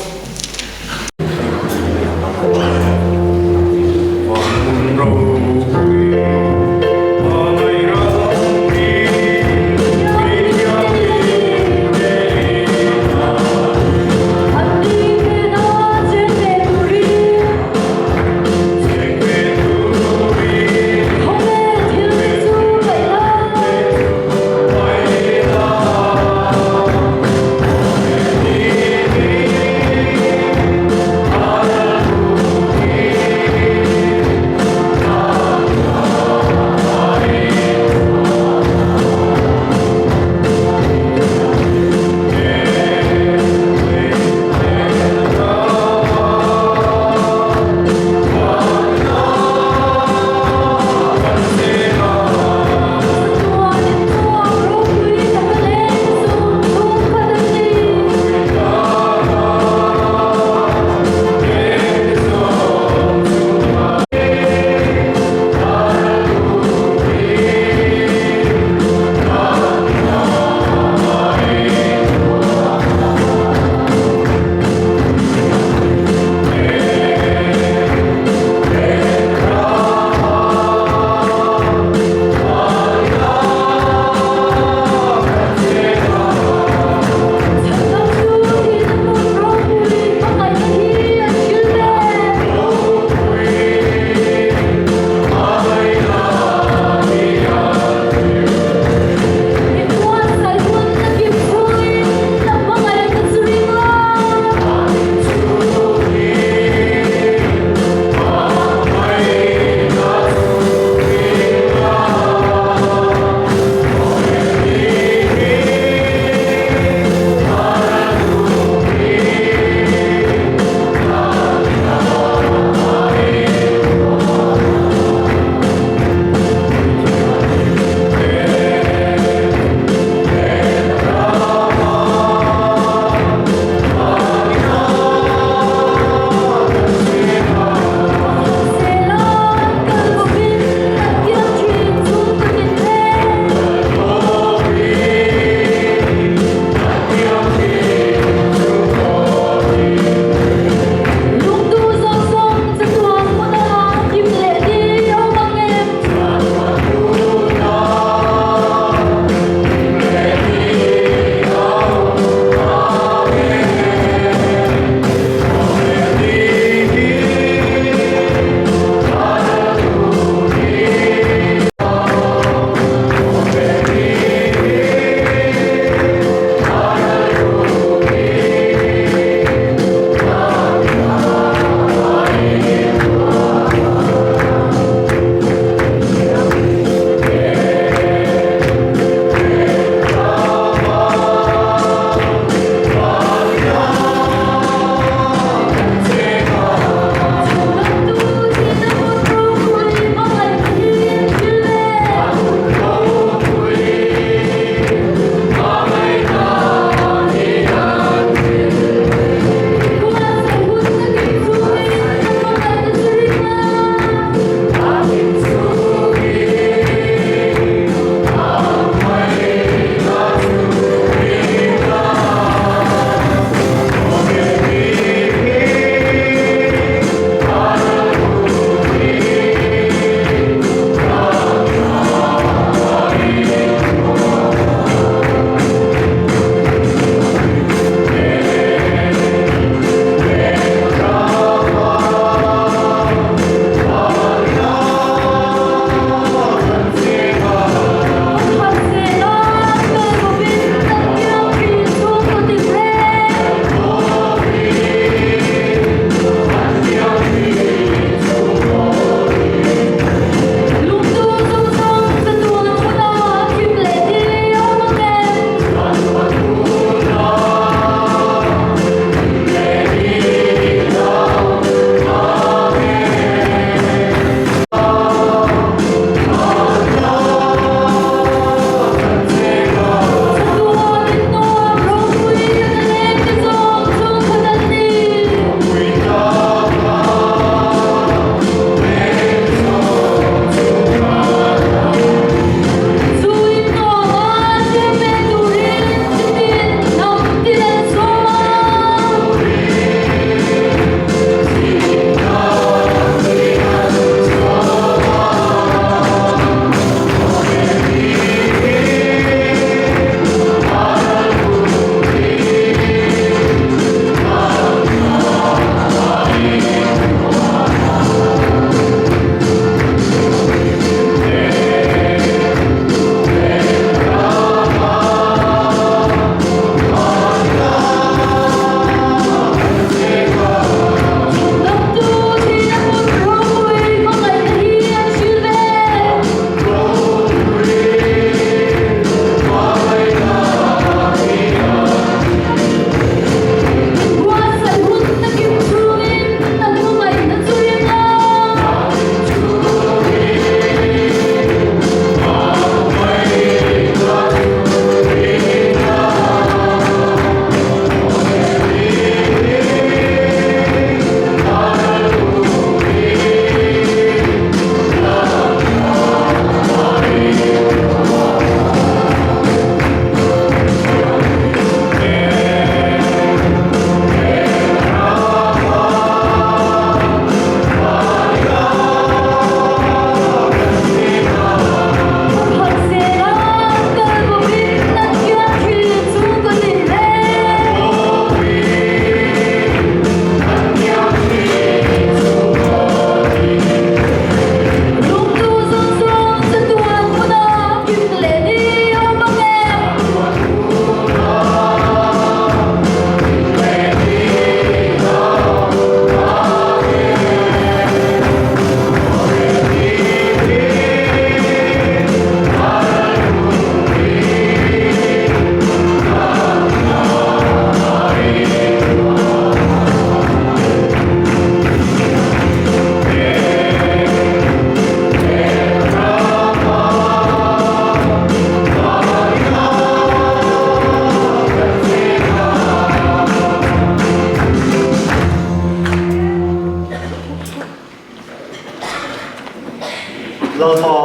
Lalpa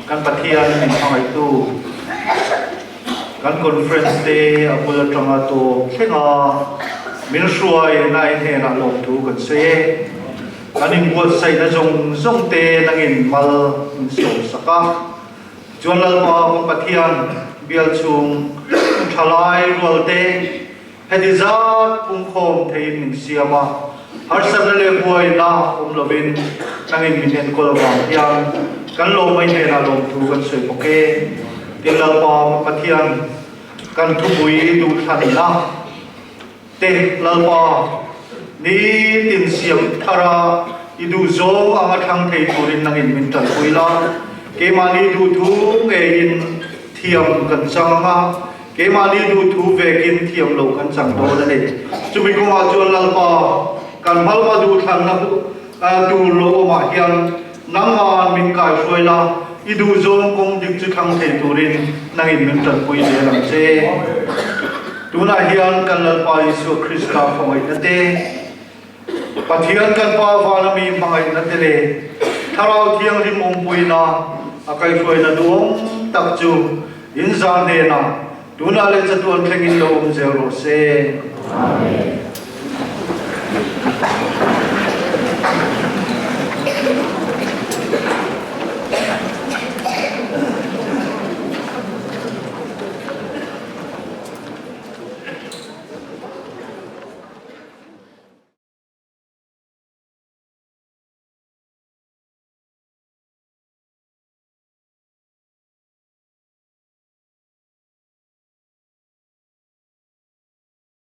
kan Pathian min hmangaihtu kan conference te a bul atanga tawp thlenga min hruai na i hnenah lawmthu kan sawi e. Kan inbuatsaihna zawng zawng te nangin mal min sawmsak a. Chuan Lalpa kan Pathian bial chhung thalai rual te heti zat pungkhawm theiin min siam a, harsatna leh buaina awm lovin nangin min enkawl avang hian kan lawmai hnenah lawmthu kan sawi bawk e. Tin Lalpa kan Pathian kan thupui duhthlanna te Lalpa nitin siam thara i duh zawng anga thlang thei turin nangin min tanpui la, keimahni duhthu ngeiin thiam kan chang anga, keimahni duhthu vekin thiam loh kan chang dawn a ni. Chumi kawngah chuan Lalpa kan hmalma duhthlanna tur lo awmah hian nangmahan min kaihruai la, i duh zawng kawng dik chu thlang thei turin nangin min tanpui zel ang che. Tunah hian kan Lalpa Isua Krista khawngaihna te, Pathian kan Pa vana mi hmangaihna te leh Thlarau Thianghlim awmpuina a kaihhruaina duhawm tak chu in zan hnenah tunah leh chatuan thlengin lo awm zel rawh se. Amen.